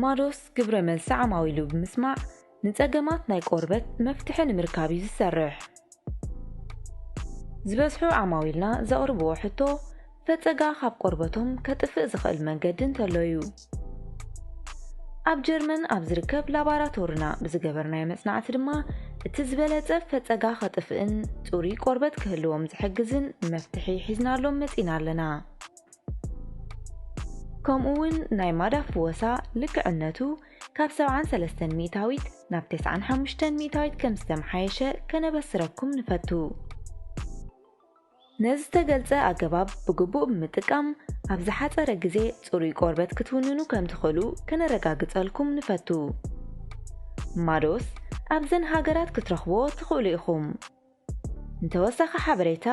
ማዶስ ግብረ መልሲ ዓማዊሉ ብምስማዕ ንጸገማት ናይ ቆርበት መፍትሒ ንምርካብ እዩ ዝሰርሕ። ዝበዝሑ ዓማዊልና ዘቕርብዎ ሕቶ ፈጸጋ ካብ ቆርበቶም ከጥፍእ ዝኽእል መንገዲ እንተሎ እዩ። ኣብ ጀርመን ኣብ ዝርከብ ላባራቶርና ብዝገበርናዮ መጽናዕቲ ድማ እቲ ዝበለጸ ፈጸጋ ከጥፍእን ጽሩይ ቆርበት ክህልዎም ዝሕግዝን መፍትሒ ሒዝናሎም መጺና ኣለና። ከምኡ እውን ናይ ማዳ ፍወሳ ልክዕነቱ ካብ ሰብዓን ሰለስተን ሚእታዊት ናብ ተስዓን ሓሙሽተን ሚእታዊት ከም ዝተመሓየሸ ከነበስረኩም ንፈቱ። ነዚ ዝተገልጸ ኣገባብ ብግቡእ ብምጥቃም ኣብ ዝሓጸረ ግዜ ጽሩይ ቆርበት ክትውንኑ ከም ትኽእሉ ከነረጋግጸልኩም ንፈቱ። ማዶስ ኣብዘን ሃገራት ክትረኽብዎ ትኽእሉ ኢኹም። ንተወሳኺ ሓበሬታ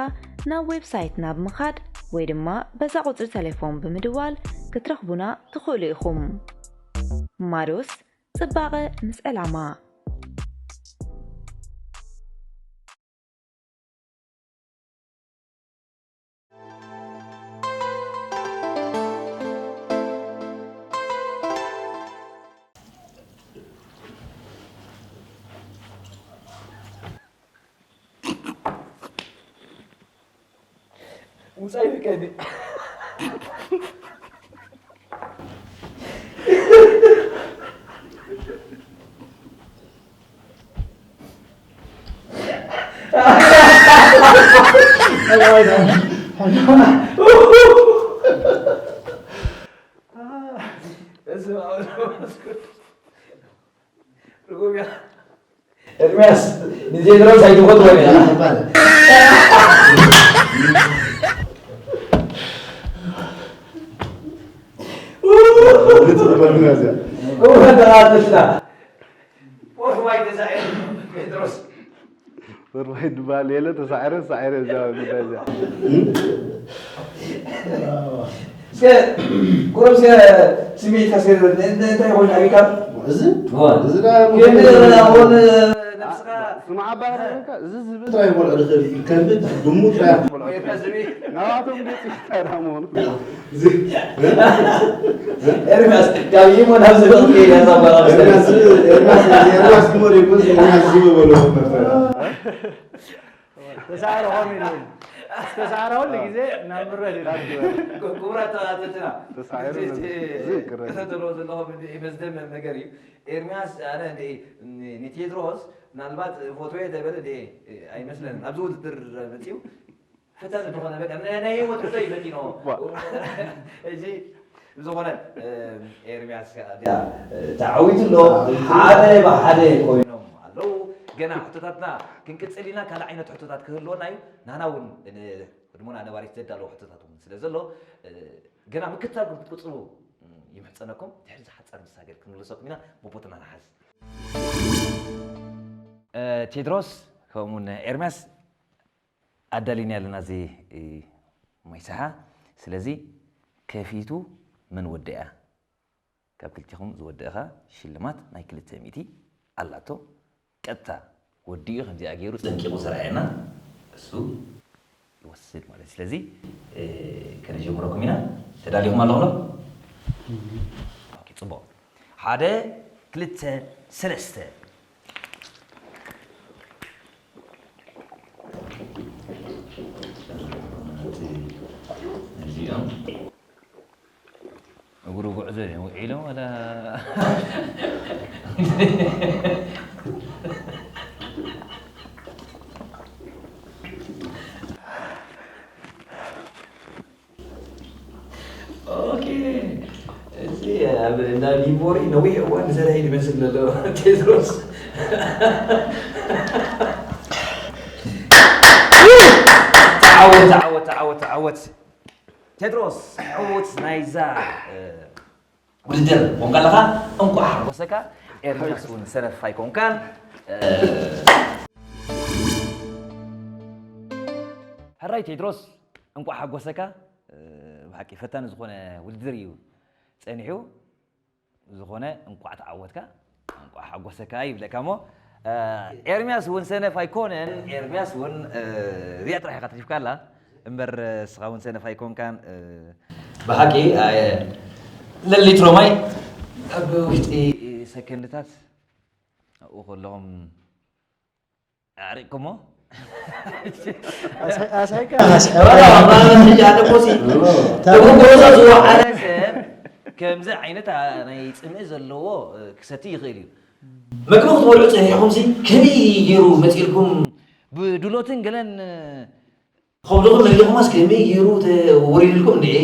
ናብ ዌብሳይትና ብምኻድ ወይ ድማ በዛ ቁጽሪ ተሌፎን ብምድዋል ክትረኽቡና ትኽእሉ ኢኹም። ማዶስ ጽባቐ ምስ ዕላማ። ውፃይ ፍቀዲ። በስመ አብ ወወልድ ወመንፈስ ቅዱስ። ርጉም እያ። ኤርምያስ ንቴድሮስ ኣይትፈትዎን ኢኻ። እወ ተቓለስና። ወርዋይ ተሳዒሩ ቴድሮስ። ወርዋይ ድበሃል የለ ተሳዒረ ሳዒረ እዛ ጉዳይ እዚኣ። እስከ ቁሩብ እስከ ስምዒትካ እስከ እንታይ ኮይኑ ኣቢካ? እዚ እወ። እዚ የለ ኣሁን ነብስኻ ስማዕ ኣባ ከበካ እዚ ዝብል ጥራይ ይበልዖ ዝኽእል ከብድ ድሙ ጥራይ ወይካ ዝቢ ናባቶም ገፂ ይፍጠራ ምኾኑ ኤርምያስ ካብ ይሞ ናብ ዝበቕ ከይዳ እዛ ጓል ኣንስተይቲ። ኤርምያስ ኤርምያስ ኤርምያስ ድሞ ዘይኮን ኤርምያስ ዝቢ በሎ ነበር ተሳዕረ ኾም ኢሉ ተሳዕረ ሁሉ ግዜ ናብ ምረት ኢሉ ክቡራት ተኸታተልትና ተሳዒሩ እዚ ዝቅረብ። ተኸታተልዎ ዘለኹም እንደ መዝደም ነገር እዩ። ኤርምያስ ኣነ እንደ ንቴድሮስ ምናልባት ፎቶየ ተበለ እንደ ኣይመስለንን ኣብዚ ውድድር መፅኡ ፈታኒ ዝኾነ በቃ ናይ ናይ ህይወት ርቶ ይፈቲኖ ዋ። እዚ ዝኾነ ኤርምያስ ተዓዊቱ ኣሎ ሓደ ብሓደ ኮይኖም ኣለዉ። ገና ሕቶታትና ክንቅፅል ኢና። ካልእ ዓይነት ሕቶታት ክህልወና እዩ። ናና እውን ቅድሞና ነባሪት ዘዳለዉ ሕቶታት እውን ስለ ዘሎ ገና ምክትታልኩም ክትቅፅሉ ይምሕፀነኩም። ድሕሪ ዝሓፀር መሳገል ክንምልሰኩም ኢና። ብቦትና ንሓዝ። ቴድሮስ ከምኡውን ኤርምያስ ኣዳሊና ኣለና እዚ ሞይሳሓ። ስለዚ ከፊቱ መን ወደኣ? ካብ ክልቲኹም ዝወደእኻ ሽልማት ናይ ክልተ ሚእቲ ኣላቶ። ቀጥታ ወዲኡ ከምዚኣ ገይሩ ጠንቂቑ ዘርኣየና እሱ ይወስድ ማለት እዩ። ስለዚ ከነጀምረኩም ኢና። ተዳሊኹም ኣለኹም ዶ? ኦኬ፣ ጽቡቕ። ሓደ፣ ክልተ፣ ሰለስተ። እዚኦም እግሩ ጉዕዞ ድዮም ውዒሎም ዋላ ኦኬ። እዚ ኣብ እንዳ ሊቦሪ ነዊሕ እዋን ዝሰርሐ እዩ ዝመስል ዘሎ ቴድሮስ። ተዓወት ተዓወት ተዓወት ተዓወት ቴድሮስ ዕዉት ናይዛ ውድድር ኮንካ ኣለኻ። እንኳዕ ሓጎሰካ። ኤርሚያስ እውን ሰነፍ ኣይኮንካን። ሕራይ ቴድሮስ፣ እንኳዕ ሓጎሰካ። ብሓቂ ፈታኒ ዝኾነ ውድድር እዩ ጸኒሑ። ዝኾነ እንኳዕ ተዓወትካ፣ እንኳዕ ሓጎሰካ ይብለካ። እሞ ኤርሚያስ እውን ሰነፍ ኣይኮነን። ኤርሚያስ እውን እዚኣ ጥራሕ ኢኻ ተሪፍካ ኣላ እምበር፣ እስኻ እውን ሰነፍ ኣይኮንካን። ብሓቂ ለሊትሮ ማይ ኣብ ውሽጢ ሰከንድታት ኣብኡ ከለኹም ኣዕሪቕኩሞ? ኣስሒቕካ ሕጂ ኣነ ኮሲ ተብጎዛ ዝወዓለ ሰብ ከምዚ ዓይነት ናይ ፅምኢ ዘለዎ ክሰቲ ይኽእል እዩ። መግቢ ክትበልዑ ፀኒሕኹምሲ ከመይ ገይሩ መፂልኩም? ብድሎትን ገለን ከብድኹም መሊኹማስ ከመይ ገይሩ ወሪድልኩም እንድዒ?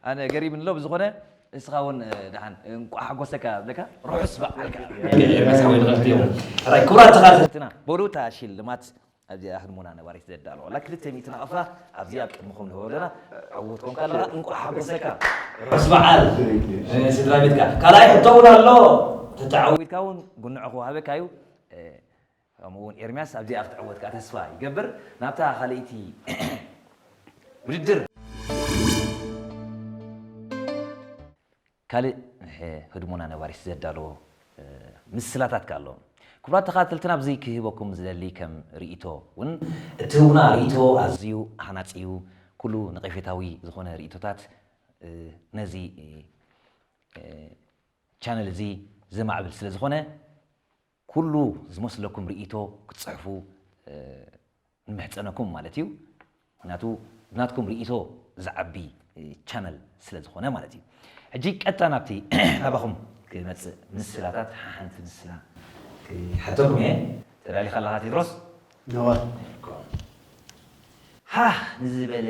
ኣነ ገሪምኒ ኣሎ። ብዝኾነ እስኻ እውን ደሓን እንቋዕ ሓጎሰካ እብለካ። ርሑስ በዓል ከኣ። ኤርሚያስ ሓወይ ንቐልቲ እዮም። ሕራይ ክቡራት ተኻተልትና በሉ እታ ሽልማት ኣብዚኣ ህድሞና ነባሪት ዘዳለወላ ክልተ ሚእቲ ናቕፋ ኣብዚኣ ኣብ ቅድምኹም ንህቦ ኣለና። ዓወት ኮንካ ኣለኻ እንቋዕ ሓጎሰካ። ርሑስ በዓል ስድራ ቤትካ። ካልኣይ ሕቶ እውን ኣሎ። ተተዓዊትካ እውን ጉንዖ ክወሃበካ እዩ። ከምኡ እውን ኤርሚያስ ኣብዚኣ ክትዕወት ከዓ ተስፋ ይገብር። ናብታ ካልኣይቲ ውድድር ካልእ ህድሞና ነባሪት ዘዳለዎ ምስላታት ከ ኣሎ። ክቡራት ተኻተልትና ኣብዚ ክህበኩም ዝደሊ ከም ርእይቶ እውን እትህቡና ርእይቶ ኣዝዩ ሃናጺ እዩ። ኩሉ ነቐፌታዊ ዝኾነ ርእይቶታት ነዚ ቻነል እዚ ዘማዕብል ስለ ዝኾነ ኩሉ ዝመስለኩም ርእይቶ ክትፅሕፉ ንምሕፀነኩም ማለት እዩ። ምክንያቱ ብናትኩም ርእይቶ ዝዓቢ ቻነል ስለ ዝኾነ ማለት እዩ። ሕጂ ቀጥታ ናብቲ ናባኹም ክመፅእ ምስላታት ሓንቲ ምስላ ክሓተኩም እየ። ተዳሊኻ ኣለኻ ቴድሮስ? ነዋ። ሃህ ንዝበለ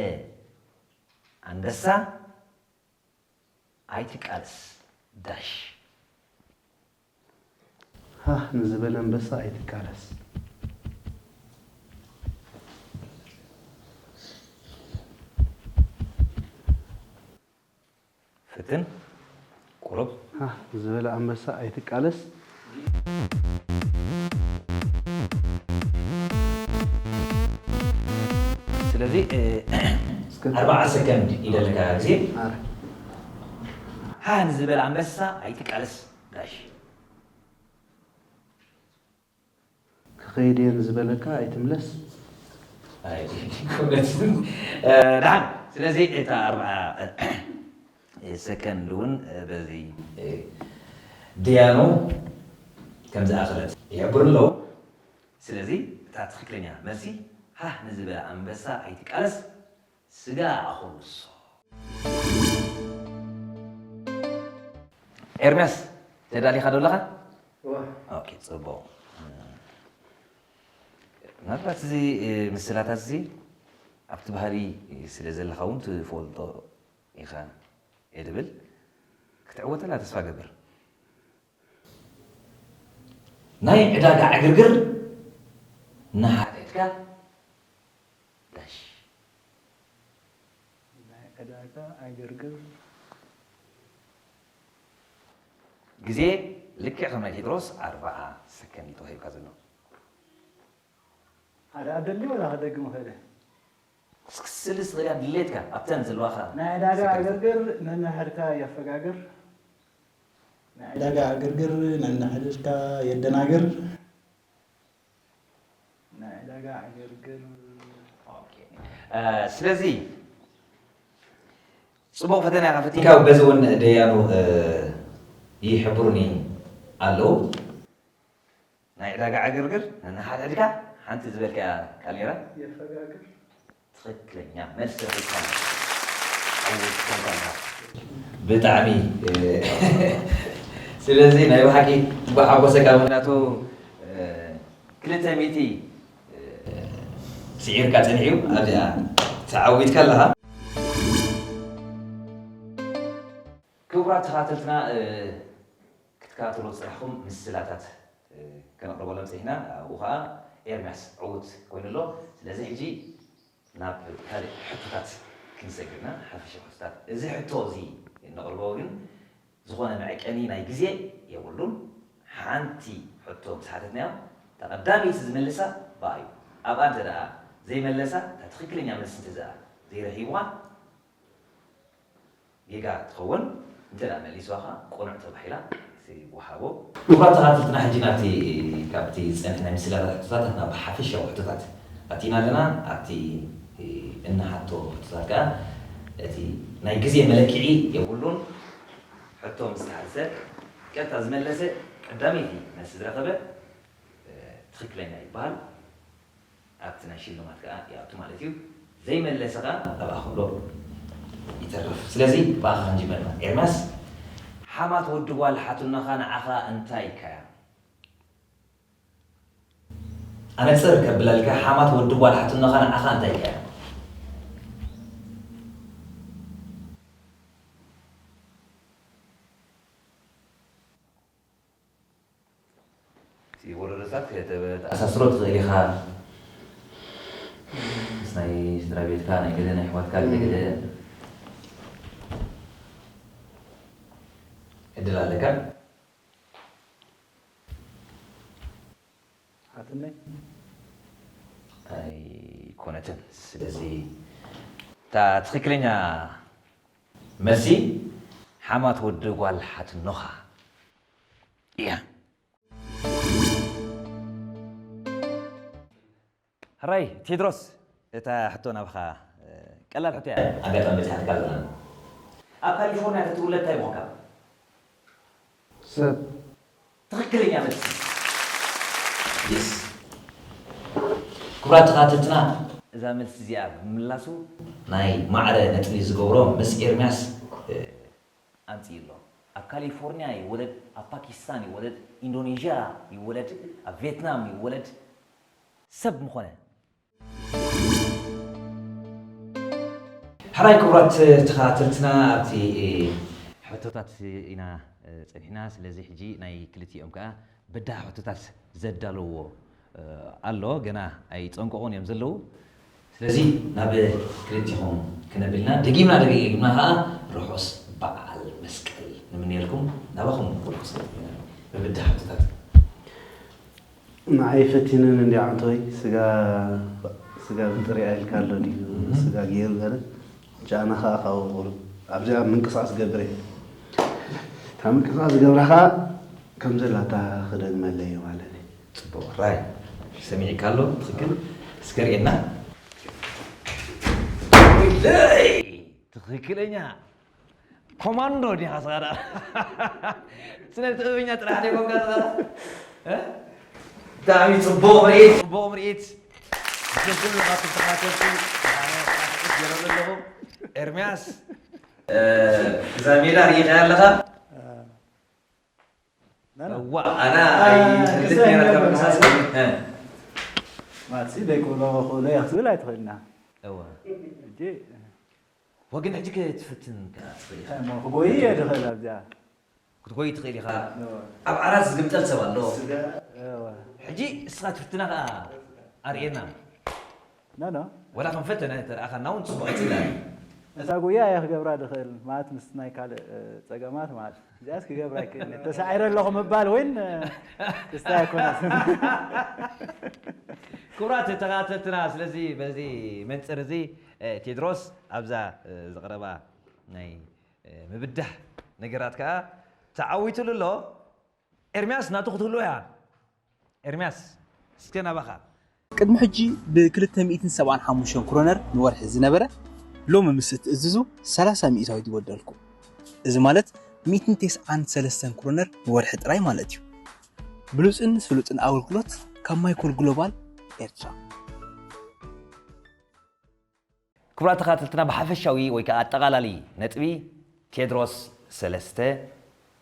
ኣንበሳ ኣይትቃለስ ዳሽ። ሃህ ንዝበለ ኣንበሳ ኣይትቃለስ። ፍትን ቁሩብ ዝበለ ኣንበሳ ኣይትቃለስ። ስለዚ ኣርባዓ ሰከንድ ይደለካ ግዜ። ሃህ ዝበለ ኣንበሳ ኣይትቃለስ ጋሽ። ክኸይድ እየ ንዝበለካ ኣይትምለስ። ደሓን። ስለዚ እታ ኣርባዓ ሰከንድ እውን በዚ ደያኑ ከም ዝኣኸለት ይሕብሩ ኣለዉ። ስለዚ እታ ትኽክለኛ መልሲ ሃህ ንዝበለ ኣንበሳ ኣይትቃለስ፣ ስጋ ኣኹርሶ። ኤርሚያስ ተዳሊኻ ዶ ኣለኻ? ኦኬ፣ ጽቡቕ። ምናልባት እዚ ምስላታት እዚ ኣብቲ ባህሊ ስለ ዘለኻ እውን ትፈልጦ ኢኻ እየ ድብል። ክትዕወተላ ተስፋ ገብር። ናይ ዕዳጋ ዕግርግር እናሓትሕድካ ዳሽ። ናይ ዕዳጋ ዕግርግር። ግዜ ልክዕ ከም ናይ ቴድሮስ ኣርባዓ ሰከንድ እዩ ተዋሂብካ ዘሎ። ሓደ ኣደሊ ወላ ክደግም ኸደ ስልስ ሪያ ድሌትካ ኣብተን ዘለዋኻ ናይ ዕዳጋ ዕግርግር ነንሕድካ የፈጋግር። ናይ ዕዳጋ ዕግርግር ነንሕድካ የደናግር። ናይ ዕዳጋ ዕግርግር ስለዚ ጽቡቕ ፈተና ኢኻ ፈቲንካ። በዚ እውን ደያኑ ይሕብሩኒ ኣለዉ። ናይ ዕዳጋ ዕግርግር ነንሓድሕድካ ሓንቲ ዝበልካያ ቃል ነይራ። የፈጋግር። ትኽክለኛ መልሲ ርኢኻ። ብጣዕሚ ስለዚ ናይ ብሓቂ እንኳዕ ሓጎሰካ። ምክንያቱ ክልተ ሚእቲ ስዒርካ ጸኒሑ ኣብዚኣ ተዓዊትካ ኣለኻ። ክቡራት ተኻተልትና ክትከታተሉ ዝጸናሕኩም ምስላታት ከነቕርበሎም ጸኒሕና። ኣብኡ ኸኣ ኤርምያስ ዕዉት ኮይኑ ኣሎ። ስለዚ ሕጂ ናብ ካልእ ሕቶታት ክንሰግርና ሓፈሻዊ ሕቶታት። እዚ ሕቶ እዚ እነቕርቦ ግን ዝኾነ መዕቀኒ ናይ ግዜ የብሉን። ሓንቲ ሕቶ ምስ ሓተትናዮ እታ ቀዳመይቲ ዝመልሳ ብኣ እዩ። ኣብኣ እንተ ደኣ ዘይመለሳ እታ ትኽክለኛ መልሲ እንተ ደኣ ዘይረኺብዋ ጌጋ ትኸውን። እንተ ደኣ መሊስዋ ኸኣ ቅኑዕ ተባሂላ ትወሃቦ። ክቡራት ተኻተልትና ሕጂ ናብቲ ካብቲ ዝጸንሐ ናይ ምስላታት ሕቶታት ናብ ሓፈሻዊ ሕቶታት ኣቲና ኣለና። ኣብቲ እንሓቶ ሕቶታት ከኣ እቲ ናይ ግዜ መለክዒ የብሉን። ሕቶ ምስ ተሓተተ ቀጥታ ዝመለሰ ቀዳመይቲ መልሲ ዝረኸበ፣ እ፣ ትኽክለኛ ይበሃል። ኣብቲ ናይ ሽልማት ከኣ ይኣቱ ማለት እዩ። ዘይመለሰ ከኣ ኣብኣ ክብሎ ይተርፍ። ስለዚ ብኣኻ ክንጅምር ኢና። ኤርምያስ፣ ሓማት ወዲ ጓል ሓትኖኻ ንዓኻ እንታይ ኢልካያ? ኣነጽር ከብለልካ፣ ሓማት ወዲ ጓል ሓትኖኻ ንዓኻ እንታይ ኢልካያ? እቲ ወለዶታት ከተኣሳስሮ ትኽእል ኢኻ። ምስ ናይ ስድራ ቤትካ፣ ናይ ገለ ናይ ኣሕዋትካ፣ ገለ ገለ ዕድል ኣለካ። ሓትነይ? ኣይኮነትን። ስለዚ እታ ትኽክለኛ መልሲ ሓማት ወዲ ጓል ሓትኖኻ እያ። ሕራይ ቴድሮስ፣ እታ ሕቶ ናብኻ፣ እ፣ ቀላል ሕቶ እያ። ኣጋጣሚ በጺሓትካ ዘላ። ኣብ ካሊፎርንያ ተትውለድ እንታይ ምኾንካ? ሰብ። ትኽክለኛ መልሲ። የስ። ክቡራት ተኸታተልትና፣ እዛ መልሲ እዚኣ ብምምላሱ ናይ ማዕረ ነጥቢ ዝገብሮ ምስ ኤርምያስ፣ እ፣ ኣምጺኡ ኣሎ። ኣብ ካሊፎርንያ ይወለድ፣ ኣብ ፓኪስታን ይወለድ፣ ኢንዶኔዥያ ይወለድ፣ ኣብ ቪየትናም ይወለድ፣ ሰብ ምኾነ። ሕራይ ክቡራት ተኸታተልትና፣ ኣብቲ ሕቶታት ኢና ጸኒሕና። ስለዚ ሕጂ ናይ ክልቲኦም ከኣ በዳህ ሕቶታት ዘዳለዎ ኣሎ፣ ገና ኣይጸንቀቑን እዮም ዘለዉ። ስለዚ ናብ ክልቲኹም ክነብልና፣ ደጊምና ደጊምና ከኣ ርሑስ በዓል መስቀል ንምንየልኩም። ናባኹም ርሑስ በዓል። ምብዳህ ሕቶታት። ንዓይ ፈቲነን እንዲ ዓንቶይ፣ ስጋ፣ ስጋ ብጥሪኣ ኢልካ ኣሎ ድዩ? እህ። ስጋ ገይሩ ገለ። ጃና ኸኣ ካብኡ ቁሩብ ኣብዚኣ ምንቅስቓስ ገብረ። እታ ምንቅስቓስ ዝገብራ ኸኣ ከም ዘላታ ክደግመለይ ማለት እዩ። ጽቡቕ፣ ራይ። ሰሚዕካ ኣሎ፣ ትኽክል። እስከ ርእየና። ትኽክለኛ ኮማንዶ ዲኻ ስኻ ደኣ? ስነ ጥበበኛ ጥራሕ ዶ ይኮንካ ስኻ ደኣ? እ? ብጣዕሚ ጽቡቕ ምርኢት። ጽቡቕ ምርኢት። ንኹሉ ካብቶም ተኸታተልቲ፣ ብጣዕሚ ኣድናቖት ገይረሉ ኣለኹ። ኤርምያስ፣ እ፣ እዛ ሜዳ ርኢኻያ ኣለኻ? እ፣ ናና። እዋ፣ ኣና ኣይ፣ ኣይ፣ ክልተ ክሳይ ሜዳ ካብ ነበር። ምሳስ፣ እ። ማትሲ ደይ ክብሎ ክእሎ እያ ክትብል ኣይትኽእልና። እዋ። ሕጂ ወግን ሕጂ ክትፍትን ከኣ ትኽእል ኢኻ። እሞ ክጎይ እየ ዝኽእል ኣብዚኣ። ክትጎይ ትኽእል ኢኻ። እወ። ኣብ ዓራት ዝግምጠል ሰብ ኣሎ። ስጋ፣ እወ። ሕጂ እስኻ ትፍትና ከኣ ኣርእየና። ኖ፣ ኖ። ወላ ክንፈተነ ተረኣኻና እውን ጽቡቕ ኣይጽላል። እታ ጉያ እየ ክገብራ ዝኽእል፣ ማለት ምስ ናይ ካልእ፣ እ፣ ጸገማት ማለት። እዚኣስ ክገብራ ኣይክእልን እየ። ተሳዒረ ኣለኹ ምባል ወይን፣ እ፣ ክስታይ ኣይኮነን። ክቡራት ተኸታተልትና፣ ስለዚ በዚ መንጽር እዚ፣ እ፣ ቴድሮስ ኣብዛ፣ እ፣ ዝቐረባ ናይ፣ እ፣ ምብዳህ ነገራት ከኣ ተዓዊቱሉ ኣሎ። ኤርምያስ ናቱ ክትህልዎ እያ። ኤርምያስ፣ እስከ ናባኻ። ቅድሚ ሕጂ ብ ክልተ ሚእትን ሰብዓን ሓሙሽተን ክሮነር ንወርሒ ዝነበረ፣ ሎሚ ምስ እትእዝዙ ሰላሳ ሚእታዊት ይወደልኩም። እዚ ማለት ሚእትን ተስዓን ሰለስተን ክሮነር ንወርሒ ጥራይ ማለት እዩ። ብሉጽን ስሉጥን ኣገልግሎት ካብ ማይኮል ግሎባል ኤርትራ። ክቡራት ተኸታተልትና፣ ብሓፈሻዊ ወይ ከኣ ኣጠቓላሊ ነጥቢ ቴድሮስ ሰለስተ፣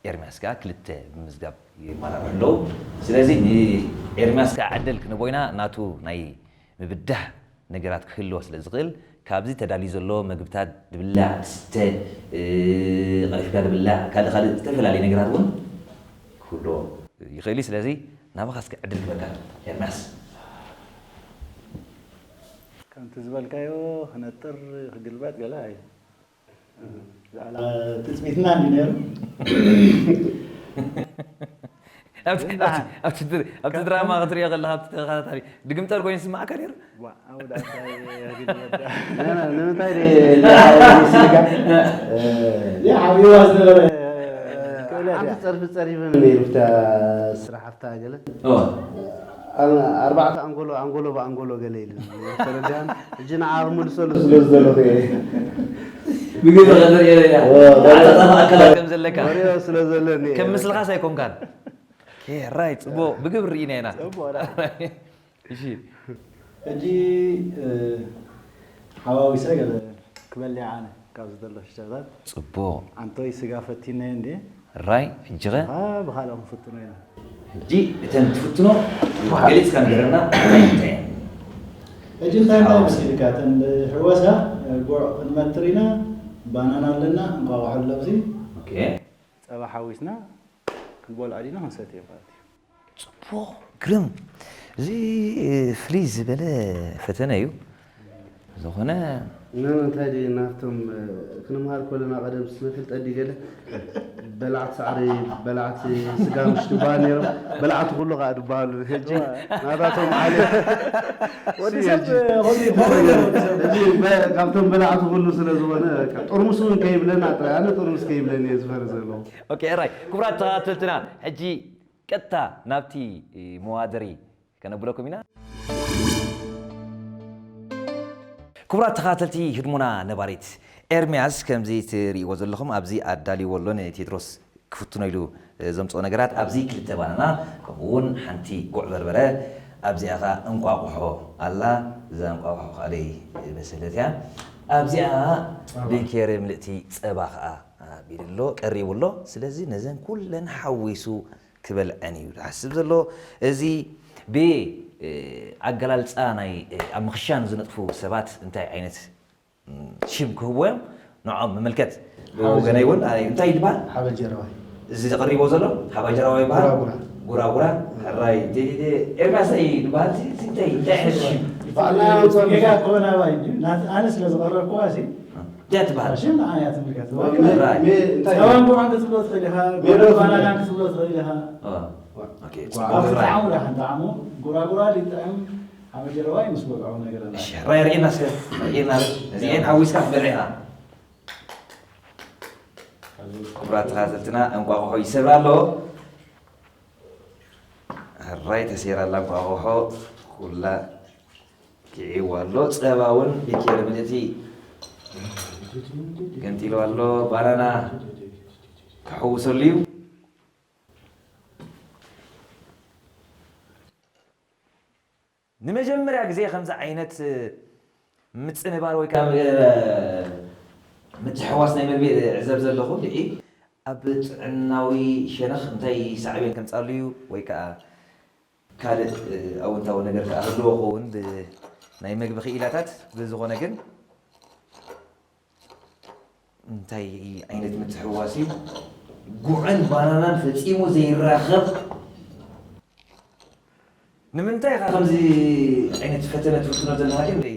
ኤርምያስ ከኣ ክልተ ብምምዝጋብ ይመራርሑ ኣለዉ። ስለዚ ንኤርምያስ ከኣ ዕድል ክንቦ ኢና፣ ናቱ ናይ ምብዳህ ነገራት ክህልዎ ስለ ዝኽእል፣ ካብዚ ተዳልዩ ዘሎ መግብታት፣ ዝብላዕ፣ ዝስተ፣ እ፣ ቀልጢፍካ ዝብላዕ፣ ካልእ ካልእ ዝተፈላለየ ነገራት እውን ክህልዎ ይኽእል እዩ። ስለዚ ናባኻ እስከ ዕድል ክበካ ኤርምያስ። ከምቲ ዝበልካዮ ክነጥር ክግልበጥ ገለ ኣይ-፣ ዛዕባ ትጽቢትና እንዲ ነይሩ። ኣብቲ፣ ኣብቲ፣ ኣብቲ ድር-፣ ኣብቲ ድራማ ክትሪኦ ከለኻ፣ ኣብቲ ተኸታታሊ ድግምጠር ኮይኑ ይስምዓካ ነይሩ? ዋ፣ ኣው ዳታ ይግልበጥ። ና፣ ና፣ ንምንታይ ደ-፣ ስጋ? ያ፣ ዓብይዋ ዝነበረ። ሓንቲ ጸርፊ ጸሪፈ ነይሩ፣ ኣብታ ስራሕ፣ ኣብታ ገለ። ኦ። ኣነ ኣርባዕተ ኣንጎሎ፣ ኣንጎሎ ብኣንጎሎ ገለ ኢሉ ተረዳን። ሕጂ ንዓ ክምልሰሉ ስለ ዝደለኹ እየ። ብግብሪ ከነርእዮ ኢና። ኣዎ፣ ኣጣጣፋ ኣካላት ከም ዘለካ። ወሬ ስለ ዘለኒ ከም ምስልኻስ ኣይኮንካን። ራይ ጽቡቕ ብግብሪ ርኢና ኢና። እሺ። ሕጂ ሓዋዊሰ ገለ ክበልዕ ኣነ ካብዚ ዘሎ ሽሻታት ጽቡቕ። ኣንቶይ ስጋ ፈቲነ እንዴ ራይ ሕጂ ኸ ብካልኦም ክፍትኖ ኢና። ሕጂ እተን ትፍትኖ ገሊጽካ ንገረና እንታይ እንታይ እየን? ሕጂ እንታይ እንታይ መሲልካ እተን ሕወሳ ጉዕ ክንመትር ኢና። ባናና ኣለና፣ እንቋቑሖ ኣሎ ኣብዚ። ኦኬ። ጸባ ሓዊስና ክንበልዖ ዲና ክንሰትዮ ማለት እዩ። ጽቡቕ ግርም። እዚ ፍልይ ዝበለ ፈተነ እዩ። ዝኾነ ንምንታይ ድዩ ናብቶም ክንምሃር ከለና ቀደም ስንፍልጠ ድዩ ገለ በላዕቲ ሳዕሪ በላዕቲ ስጋ ምሽ ድበሃል ነይሮም በላዕቲ ኩሉ ከዓ ድበሃሉ ሕጂ ናታቶም ዓሊ ወዲ ሰብ ኹሉ ይኾን ወዲ ሰብ ሕጂ በ- ካብቶም በላዕቲ ኩሉ ስለ ዝኾነ በቃ ጥርሙስ እውን ከይብለና ጥራይ ኣነ ጥርሙስ ከይብለኒ እየ ዝፈሪ ዘለኹ ኦኬ ራይ ክቡራት ተኸታተልትና ሕጂ ቀጥታ ናብቲ መዋደሪ ከነብለኩም ኢና። ክቡራት ተኸታተልቲ ህድሞና ነባሪት ኤርምያስ ከምዚ ትርእይዎ ዘለኹም ኣብዚ ኣዳልይዎ ኣሎ ንቴድሮስ ክፍትኖ ኢሉ ዘምፅኦ ነገራት ኣብዚ ክልተ ባናና ከምኡ እውን ሓንቲ ጉዕ በርበረ ኣብዚኣ ኸዓ እንቋቑሖ ኣላ እዛ እንቋቑሖ ኸዓ ደይ በሰለት እያ ኣብዚኣ ብኬሪ ምልእቲ ፀባ ኸዓ ኣቢሉ ኣሎ ቀሪቡ ኣሎ ስለዚ ነዘን ኩለን ሓዊሱ ክበልዐን እዩ ዝሓስብ ዘሎ። እዚ ብኣገላልፃ ናይ ኣብ ምኽሻን ዝነጥፉ ሰባት እንታይ ዓይነት ሽም ክህብዎ እዮም ንዖም ምምልከት። ብወገነይ እውን እንታይ ይበሃል? ሓበጀረዋይ። እዚ ተቐሪቦ ዘሎ ሓባጀራዋ ይበሃል። ጉራጉራ። ጉራጉራ ሕራይ ዴዴዴ ኤርሚያስ እንታይ ይበሃል? እዚ እንታይ እንታይ ዓይነት ሽም? ባዕልና ያውፅኦ ጌጋ ክኾን ኣባይ እዩ። ናት- ኣነ ስለ ዝቐረብኩዋ ሲ እንታይ ትበሃል? ሽም ንዓያ ትምልከት። ራይ። ጸባን ጉዕን ክትብሎ ትኽእል ኢኻ። ሜዳ ባናናን ክትብሎ ትኽእል ኢኻ። ኦ፣ ኦኬ፣ ኣብ ጽቡቅ ራይ። ጣዕሙ ዳሕን ጣዕሙ ጉራጉራ ሊጥዕም ሓበጀረዋይ ምስ በልዖ ነገር ኣላ። እሺ፣ ራይ ርኢና እስከ ርኢና እዚኤን ሓዊስካ ክትበልዕ ኢኻ። ክቡራት ተኸታተልትና እንቋቑሖ ይሰብር ኣሎ። ሕራይ ተሰይራ ኣላ እንቋቑሖ ኩላ ኪዒዋ ኣሎ። ጸባ እውን ብኬሪ ምልእቲ ገንጢሉ ኣሎ። ባናና ክሕውሰሉ እዩ። ንመጀመርያ ግዜ ከምዚ ዓይነት ምጽንባር ወይ ከዓ ምትሕዋስ ናይ መግቢ እዕዘብ ዘለኹ ድዒ ኣብ ጥዕናዊ ሸነኽ እንታይ ሳዕቤን ከምጻሉ እዩ ወይ ከዓ ካልእ ኣወንታዊ ነገር ከዓ ህልዎ ክኸውን ናይ መግቢ ክኢላታት ብዝኾነ ግን እንታይ ዓይነት ምትሕውዋስ እዩ? ጉዕን ባናናን ፈጺሙ ዘይራኸብ ንምንታይ ኢኻ ከምዚ ዓይነት ፈተነ ትፍትኖ ዘለኻ ግን ደይ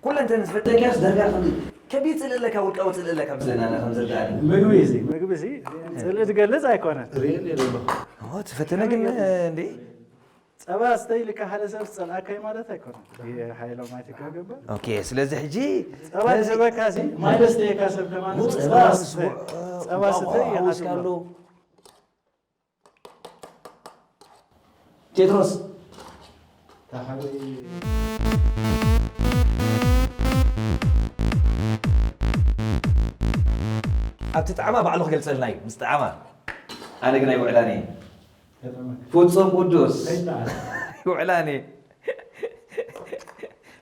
ኩለንተን ዝፈተንካስ ዳርጋ ከምዚ ከቢድ ጽልእ ኣለካ ውልቃዊ ጽልእ ኣለካ ምስለና ከም ዝርዳእኒ ምግቢ እዚ ምግቢ እዚ ጽልእ ዝገልጽ ኣይኮነን። ርእየን የለሎ እቲ ፈተነ ግን እንዴ ጸባ ስተይ ኢልካ ሓደ ሰብ ዝጸልኣካይ ማለት ኣይኮነን። ይሄ ሓይሎም ኣይትጋገባ ኦኬ ስለዚ ሕጂ ጸባ ዝህበካ ሲ ማይ ደስተየካ ሰብ ከማን ጸባ ጸባ ስተ ጸባ ስተ ሓውስካ ኣሎ ይሓስሎ ቴድሮስ ኣብቲ ጣዕማ ባዕሉ ክገልጸልና እዩ ምስ ጣዕማ ኣነ ግን ኣይውዕላን እየ ፍጹም ቅዱስ ይውዕላን እየ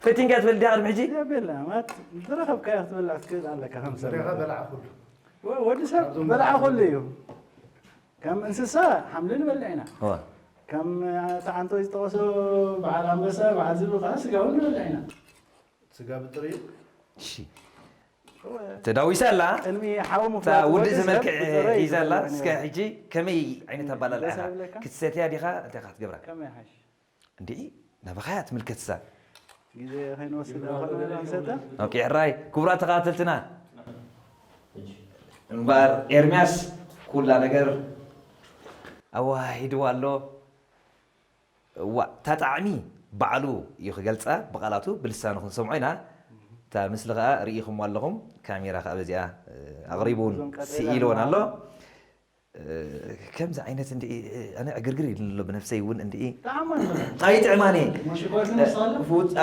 ፈቲንካ ትበል ዲያ ቅድሚ ሕጂ የብላ ማለት ዝረኸብካዮ ክትበልዕ ክትክእል ኣለካ ከም ሰብ ሪኻ በላዕ ኩሉ ወዲ ሰብ በላዓ ኩሉ እዩ ከም እንስሳ ሓምሊ ንበልዕ ኢና እወ ከም ተዓንቶ ዝጠቐሶ በዓል ኣንበሳ በዓል ዝብሉ ከዓ ስጋ እውን ንበልዕ ኢና ስጋ ብጥሪ እዩ እሺ ተዳዊሳ ኣላ ቅድሚ ሓዊ እታ ምፍላጥ ውዲ ወዲ ሰብ ዝመልክዕ ብጥረይ ሒዛ ኣላ ይዝረብ እስከ ነይሩ። ሕጂ ከመይ ዓይነት ኣባላልዓ ደስ ኢኻ ኣይብለካ? ክትሰትያ ዲኻ እንታይ ኢኻ ክትገብራ ከመይ ሓሽ እንዲዒ ናባኻያ ትምልከት እዛ ግዜ ከይንወስድ ኣኾና ንሰተ ኦኬ ሕራይ ክቡራት ተኸታተልትና እምበኣር ኤርምያስ ኩላ ነገር ኣዋሂድዋ ኣሎ እዋ እታ ጣዕሚ ባዕሉ እዩ ክገልፃ ብቃላቱ ብልሳኑ ክንሰምዖ ኢና እታ ምስሊ ከዓ ርኢኹም ኣለኹም ካሜራ ከዓ በዚኣ ኣቕሪቡ እውን ስኢልዎን ኣሎ ከምዚ ዓይነት እንዲ ኣነ ዕግርግር ኢሉ ኣሎ ብነፍሰይ እውን እንዲ ጣዕማ ኣይጥዕማኒ መሽጓት ንሳለ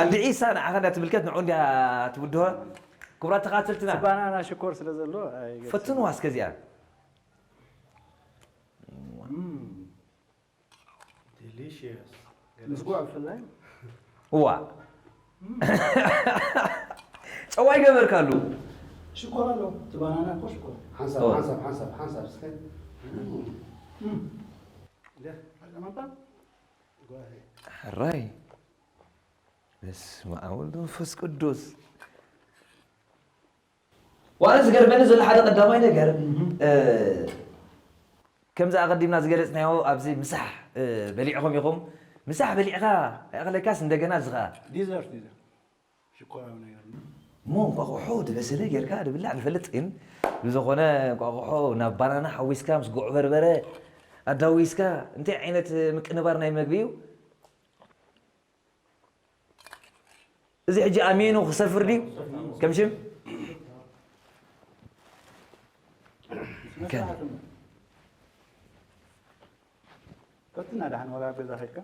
እንዲ ኢሳ ንዓኻ እንዳ ትምልከት ንዑ እንዲያ ትውድሆ ክቡራት ተኻተልትና፣ ባናና ሽኮር ስለ ዘሎ ኣይገድስን። ፈትንዋ እስከ እዚኣ። እም፣ Delicious። ምስ ጉዕ ብፍላይ። እዋ፣ ጨዋ ይገበርካሉ። ሽኮር ኣሎ። እቲ ባናና እኮ ሽኮር። ሓንሳብ ኦ። ሓንሳብ ሓንሳብ ሓንሳብ እስከ እም፣ ኣቀማምጣ። ሕራይ፣ በስመ ኣብ ወወልድ ወመንፈስ ቅዱስ። ዋላ ዝገርመኒ ዘሎ ሓደ ቀዳማይ ነገር፣ እ፣ ከምዚ ኣቐዲምና ዝገለጽናዮ ኣብዚ ምሳሕ፣ እ፣ በሊዕኹም ኢኹም። ምሳሕ በሊዕኻ ኣይኣኽለካስ እንደገና እዚ ኸኣ ዲዘርት እዩ። ሽኮራዊ ነገር ነው። እሞ እንቋቑሖ ዝበሰለ ጌርካ ዝብላዕ ንፈልጥ፣ ግን ብዝኾነ እንቋቑሖ ናብ ባናና ሓዊስካ ምስ ጉዕ በርበረ ኣዳዊስካ እንታይ ዓይነት ምቅንባር ናይ መግቢ እዩ? እዚ ሕጂ ኣብ ሜኑ ክሰፍር ድዩ? ከም ሽም? ፈትና ደሓን ዋላ ኣብ ገዛ ከድካ።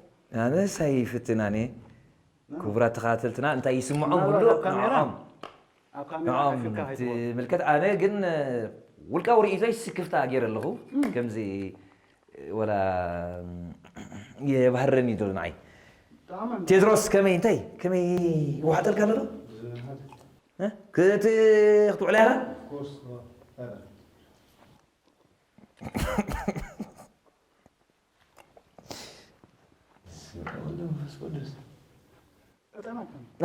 ኣነስ ኣይፍትናን እየ። ክቡራት ተኸታተልትና እንታይ ይስምዖም ምናልባት ህሉ ኣብ ካሜራ? ንዕኦም ኣብ ካሜራ ንዕኦም ሓፊርካ ከይትወ- ትምልከት። ኣነ ግን ውልቃዊ ርእይቶይ ስክፍታ ገይረ ኣለኹ። ከምዚ ወላ የባህረኒ ዘሎ ንዓይ። ብጣዕሚ ቴድሮስ ከመይ እንታይ ከመይ ይዋሕጠልካ ኣሎ ዶ? እ? ክት ክትውዕላ ኢኻ? ኮርስ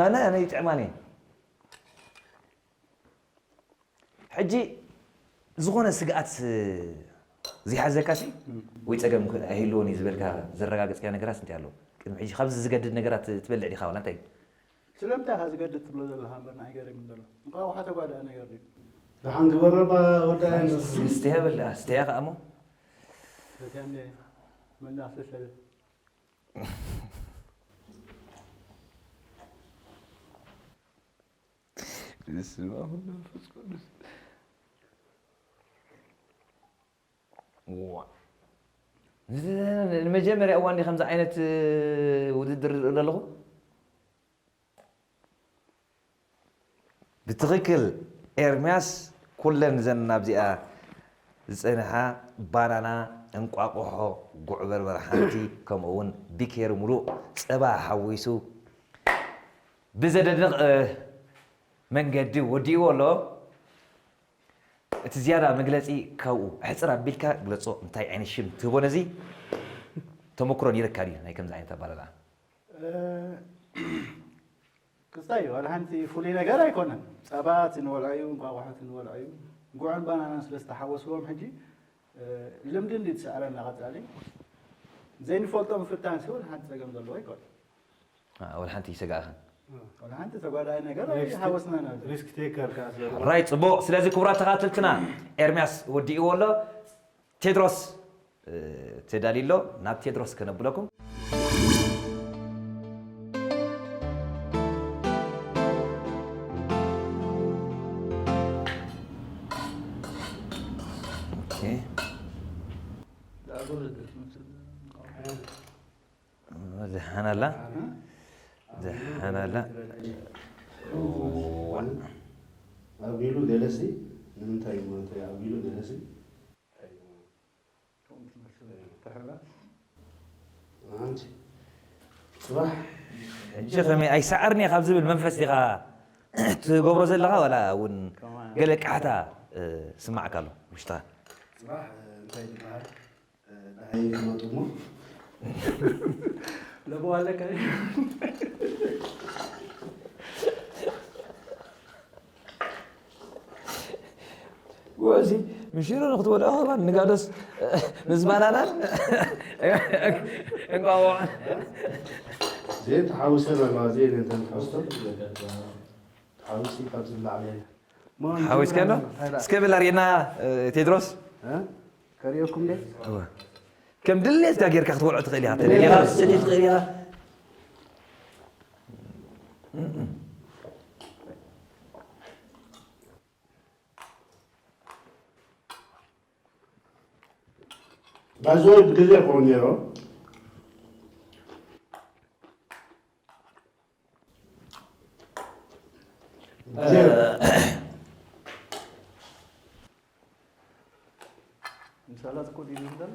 ኣነ ኣነ ይጥዕማኒ። ሕጂ ዝኾነ ስግኣት ዝሓዘካሲ ወይ ጸገም ኣይህልዎን እዩ ዝበልካ ዘረጋገጽካ ነገራት እንታይ ኣሎ? ቅድሚ ሕጂ ካብዚ ዝገድድ ነገራት ትበልዕ ዲኻ ዋላ እንታይ? ስለምንታይ ኢኻ ዝገድድ ትብሎ ዘለኻ እምበር ንዓይ ገሪሙኒ ዘሎ። እንቋቑሖ ተጓዳኢ ነገር ድዩ? ደሓን ግበረባ ወዳይ ስተያ በል ስተያ ከኣ እሞ ሰትያ እንደ መላእኽቲ ሰለ በስመ አብ ወወልድ ወመንፈስ ቅዱስ። ዋ። ንመጀመርያ እዋን ከምዚ ዓይነት ውድድር ዝርኢ ዘለኹ። ብትኽክል ኤርምያስ፣ ኩለን ዘን ናብዚኣ ዝጸንሓ ባናና፣ እንቋቑሖ፣ ጉዕ በርበር ሓንቲ፣ ከምኡ እውን ቢኬሪ ሙሉእ ጸባ ሓዊሱ ብዘደንቕ፣ እ፣ መንገዲ ወዲእዎ ኣሎ። እቲ ዝያዳ መግለጺ ካብኡ ኣሕጽር ኣቢልካ ግለጾ። እንታይ ዓይነት ሽም ትህቦ ነዚ? ተመክሮ ነይርካ ድዩ ናይ ከምዚ ዓይነት ኣባላልዓ? ክስታይ ዋላ ሓንቲ ፍሉይ ነገር ኣይኮነን። ጸባ እቲ ንበልዖ እዩ፣ እንቋቑሖ እቲ ንበልዖ እዩ። ጉዕን ባናናን ስለ ዝተሓወስዎም ሕጂ፣ እ፣ ልምዲ እንዲ ትስዕረና ቀጻሊ። ዘይንፈልጦ ምፍታን ሲ ወላ ሓንቲ ጸገም ዘለዎ ኣይኮነን። አ፣ ወላ ሓንቲ ይሰጋእኻን። ወላ ሓንቲ ተጓዳኢ ነገር ኣይሓወስናን ኣብዚ። ሪስክ ቴከር ከኣ ስለ ራይ፣ ጽቡቕ። ስለዚ ክቡራት ተኻተልትና፣ ኤርምያስ ወዲእዎ ኣሎ። ቴድሮስ፣ እ፣ ተዳልዩ ኣሎ። ናብ ቴድሮስ ከነብለኩም። ኦኬ። ደሓን ኣላ? ደሓን ኣላ? ኣቢሉ ገለሲ ንምንታይ እዩ ማለት እዩ? ኣቢሉ ገለሲ ኣንቲ ጽባሕ ሕጂ ከመይ ኣይሰዓርን እየ ካብ ዝብል መንፈስ ዲኻ ትገብሮ ዘለኻ፣ ዋላ እውን ገለ ቃሕታ፣ እ፣ ስማዕካ ኣሎ ውሽጥኻ? ጽባሕ፣ እ፣ እንታይ ዝበሃል፣ እ፣ ደሃይ ክመጡ እሞ ለበዋ ኣለካ። ወዚ ምሽሮ ንክትበልዖ ከማን ንጋዶስ ምስ ባናናን እንቋቑሖ። እዚአን ተሓዊሰን ኣለዋ። እዚአን እተን ትሕዝቶ ተሓዊሲ ካብ ዝለዓል የለን። ሓዊስካ ኣሎ? እስከ በል ኣርእየና፣ እ፣ ቴድሮስ። እ? ከርእየኩም ደ? እወ። ከም ድሌትካ ጌርካ ክትበልዖ ትኽእል ኢኻ። ተደሊኻ ክትሰትዮ ትኽእል ኢኻ። ባይዘወይ ብግዜ ይኸውን ነይሩ። ብግዜ ፈላጥ እኮ ዲሉ እንዳለ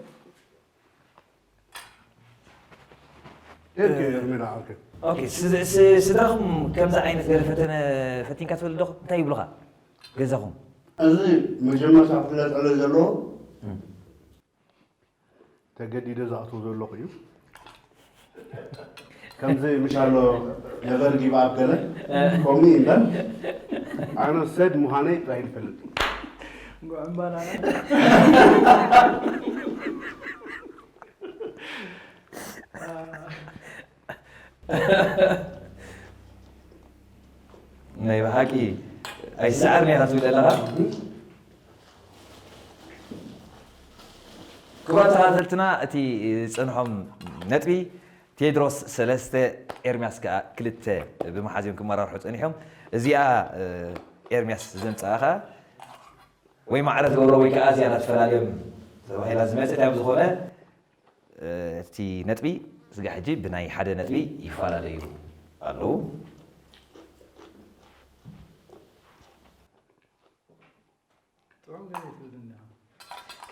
Thank you, Ermina. Okay. ኦኬ፣ ስ- ስ- ስድራኹም ከምዚ ዓይነት ገለ ፈተነ ፈቲንካ ትፈልጥ ዶ? እንታይ ይብሉኻ ገዛኹም? እዚ መጀመርታ ክፍለጠሉ ዘለዎ ተገዲደ ዝኣትዎ ዘለኹ እዩ። ከምዚ ምሻሎ ነገር ጊብ ኣፕ ገለ ከምኡ እዩ እምበር ኣነ ሰድ ምዃነይ ጥራይ ይፈልጥ። ናይ ብሓቂ ኣይስዓርን ኢኻ ትብል ዘለኻ። ክቡራት ተኸታተልትና፣ እቲ ዝጸንሖም ነጥቢ ቴድሮስ ሰለስተ፣ ኤርምያስ ከኣ ክልተ ብምሓዝ እዮም ክመራርሑ ጸኒሖም። እዚኣ ኤርምያስ ዘምጽኣ ከኣ ወይ ማዕረ ትገብሮ ወይ ከኣ ዝያዳ ትፈላልዮም ተባሂላ ዝመጽእ እንታይ ዝኾነ እቲ ነጥቢ ስጋ ሕጂ ብናይ ሓደ ነጥቢ ይፈላለዩ ኣለዉ።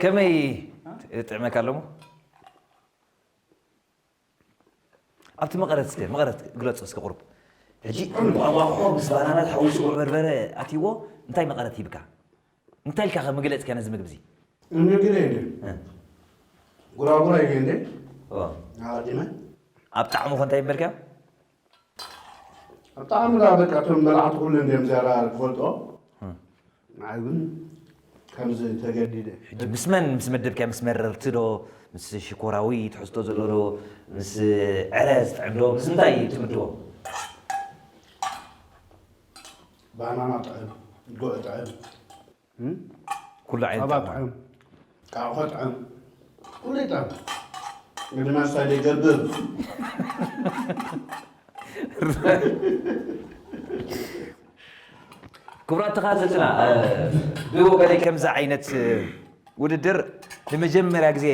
ከመይ ጥዕመካ ኣለሞ? ኣብቲ መቐረት እስከ መቐረት ግለጹ እስከ ቁሩብ። ሕጂ እንቋቑሖ ምስ ባናና ተሓዊሱ ጉዕ በርበረ ኣትይዎ እንታይ መቐረት ሂብካ? እንታይ ኢልካ ከ መግለጽ ከ ነዚ ምግቢ እዚ? እንግዲህ እንዴ ጉራጉራ ይሄ እንዴ ኦ፣ አዲመ ኣብ ጣዕሙ ከ እንታይ ምበልካ? በጣም ላ በቃ ቶም በላዕት ሁሉ እንደም ዚያራ ፈልጦ። አይ ግን ከምዚ ተገዲደ ሕጂ ምስ መን ምስ መደብካ? ምስ መረርቲ ዶ ምስ ሽኮራዊ ትሕዝቶ ዘሎ ዶ ምስ ዕረ ዝጥዕም ዶ ምስ እንታይ ትምድቦ? ባናና ጥዕም፣ ጉዕ ጥዕም፣ ኩሉ ዓይነት ጸባ ጥዕም። ጥዕም፣ ቃቆ ጥዕም፣ ኩሉ ጥዕም። ግድና ሳይደ ገብር ክቡራት ተኸታተልትና፣ ብወገነይ ከምዚ ዓይነት ውድድር ንመጀመርያ ግዜ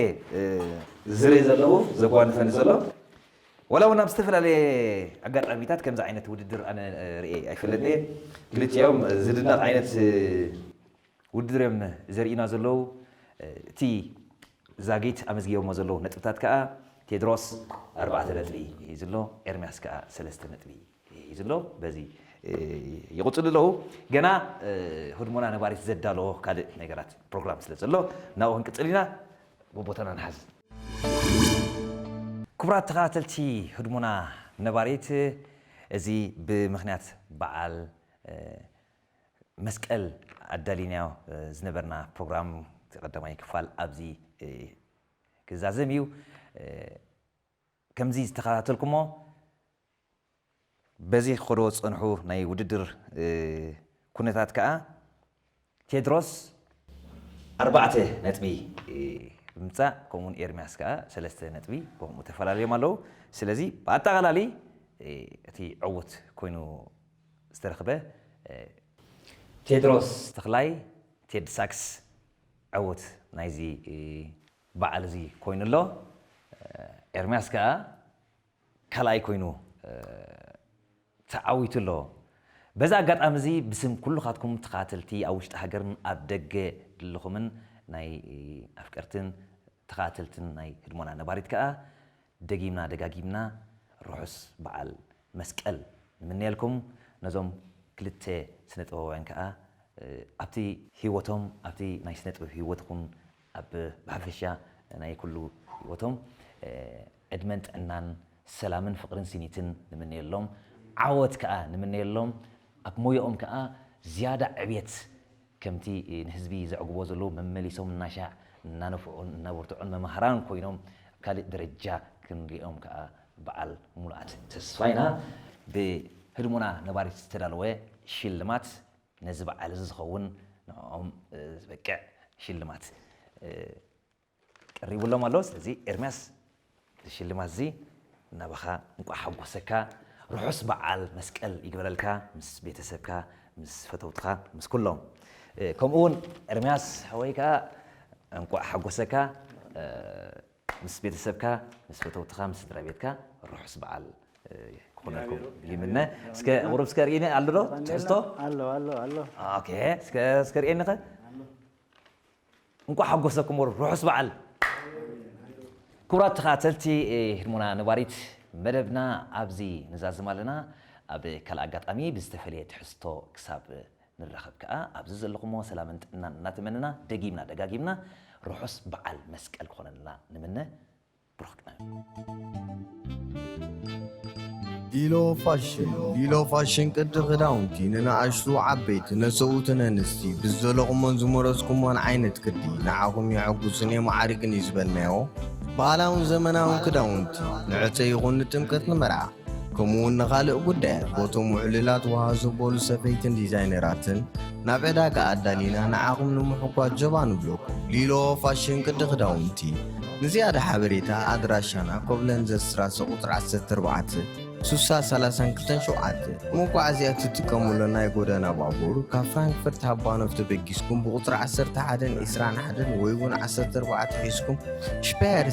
ዝርኢ ዘለኹ፣ ዘጓንፈኒ ዘሎ፣ ዋላ እውን ኣብ ዝተፈላለየ ኣጋጣሚታት ከምዚ ዓይነት ውድድር ኣነ ርእየ ኣይፈልጥን እየ። ክልቲኦም ዝድነቕ ዓይነት ውድድር እዮም ዘርእዩና ዘለዉ። እቲ ዛጊት ኣመዝጊቦሞ ዘለዉ ነጥብታት ከኣ ቴድሮስ ኣርባዕተ ነጥቢ ሒዙ ኣሎ፣ ኤርምያስ ከኣ ሰለስተ ነጥቢ ሒዙ ኣሎ። በዚ ይቕጽሉ ኣለዉ። ገና ህድሞና ነባሪት ዘዳለዎ ካልእ ነገራት ፕሮግራም ስለ ዘሎ ናብኡ ክንቅጽል ኢና። ብቦታና ንሓዝ። ክቡራት ተኸታተልቲ ህድሞና ነባሪት፣ እዚ ብምኽንያት በዓል መስቀል ኣዳሊናዮ ዝነበርና ፕሮግራም፣ እቲ ቀዳማይ ክፋል ኣብዚ ክዛዘም እዩ። ከምዚ ዝተኸታተልኩሞ፣ በዚ ክኸዶ ዝጸንሑ ናይ ውድድር ኩነታት ከኣ ቴድሮስ ኣርባዕተ ነጥቢ ብምምጻእ፣ ከምኡውን ኤርምያስ ከኣ ሰለስተ ነጥቢ፣ ከምኡ ተፈላለዮም ኣለዉ። ስለዚ ብኣጠቓላሊ እቲ ዕዉት ኮይኑ ዝተረኽበ ቴድሮስ ተኽላይ፣ ቴድ ሳክስ፣ ዕዉት ናይዚ በዓል እዚ ኮይኑ ኣሎ። ኤርምያስ ከኣ ካልኣይ ኮይኑ ተዓዊቱ ኣሎ። በዚ ኣጋጣሚ እዚ ብስም ኩልኻትኩም ተኸታተልቲ ኣብ ውሽጢ ሃገርን ኣብ ደገ ዘለኹምን ናይ ኣፍቀርትን ተኸታተልትን ናይ ህድሞና ነባሪት ከኣ ደጊምና ደጋጊምና ርሑስ በዓል መስቀል ንምነየልኩም። ነዞም ክልተ ስነ ጥበባውያን ከኣ ኣብቲ ህይወቶም፣ ኣብቲ ናይ ስነ ጥበብ ህይወት ይኹን ኣብ ብሓፈሻ ናይ ኩሉ ህይወቶም ዕድመን ጥዕናን ሰላምን ፍቕርን ስኒትን ንምነየሎም፣ ዓወት ከኣ ንምነየሎም፣ ኣብ ሞያኦም ከኣ ዝያዳ ዕብየት ከምቲ ንህዝቢ ዘዕግቦ ዘለዉ መመሊሶም እናሻዕ እናነፍዑን እናበርትዑን መማህራን ኮይኖም ኣብ ካልእ ደረጃ ክንሪኦም ከኣ በዓል ሙሉኣት ተስፋ ኢና። ብህድሞና ነባሪት ዝተዳለወ ሽልማት ነዚ በዓል እዚ ዝኸውን ንዕኦም ዝበቅዕ ሽልማት ቀሪቡሎም ኣሎ። ስለዚ ኤርምያስ እዚ ሽልማት እዚ ናባኻ እንቋዕ ሓጎሰካ፣ ርሑስ በዓል መስቀል ይግበረልካ ምስ ቤተሰብካ ምስ ፈተውትኻ ምስ ኩሎም። ከምኡ እውን ኤርምያስ ሓወይ ከኣ እንቋዕ ሓጎሰካ ምስ ቤተሰብካ ምስ ፈተውትኻ ምስ ስድራ ቤትካ ርሑስ በዓል ክኾነልኩም ይምነ። እስከ ቁሩብ እስከ ርእይኒ ኣሎ ዶ ትሕዝቶ? ኣሎ ኣሎ ኣሎ ኦኬ፣ እስከ እስከ ርእየኒ ኸ? እንኳዕ ሓጎሰኩም ወሩ ርሑስ በዓል። ክቡራት ተኸታተልቲ ህድሞና ነባሪት መደብና ኣብዚ ንዛዝም ኣለና። ኣብ ካልእ ኣጋጣሚ ብዝተፈለየ ትሕዝቶ ክሳብ ንራኸብ ከኣ ኣብዚ ዘለኹሞ ሰላምን ጥዕናን እናተመነና ደጊምና ደጋጊምና ርሑስ በዓል መስቀል ክኾነልና ንምነ። ብሩኽ ቅነ። ሊሎ ፋሽን ሊሎ ፋሽን ቅዲ ክዳውንቲ ንንኣሽቱ ዓበይቲ ነሰውትን ኣንስቲ ብዝደለኹሞን ዝመረፅኩሞን ዓይነት ቅዲ ንዓኹም የሐጉስን የማዕርግን እዩ ዝበልናዮ ባህላውን ዘመናውን ክዳውንቲ ንዕፀ ይኹን ንጥምቀት ንመርዓ ከምኡውን ንኻልእ ጉዳያት ቦቶም ውዕልላት ውሃ ዘበሉ ሰፈይትን ዲዛይነራትን ናብ ዕዳጋ ኣዳሊና ንዓኹም ንምሕጓዝ ጀባ ንብለኩም። ሊሎ ፋሽን ቅዲ ክዳውንቲ። ንዝያዳ ሓበሬታ ኣድራሻና ኮብለን ዘስራሰ ቁፅሪ ዓሰርተ ኣርባዕተ ስሳ ሰላሳን ክልተን ሸውዓተ። መጓዓዝያ ትጥቀሙሉ ናይ ጎደና ባቡር ካብ ፍራንክፈርት ሃባኖፍ ተበጊስኩም ብቁፅሪ ዓሰርተ ሓደን ዕስራን ሓደን ወይ እውን ዓሰርተ ኣርባዕተ ሒዝኩም ሽፓየር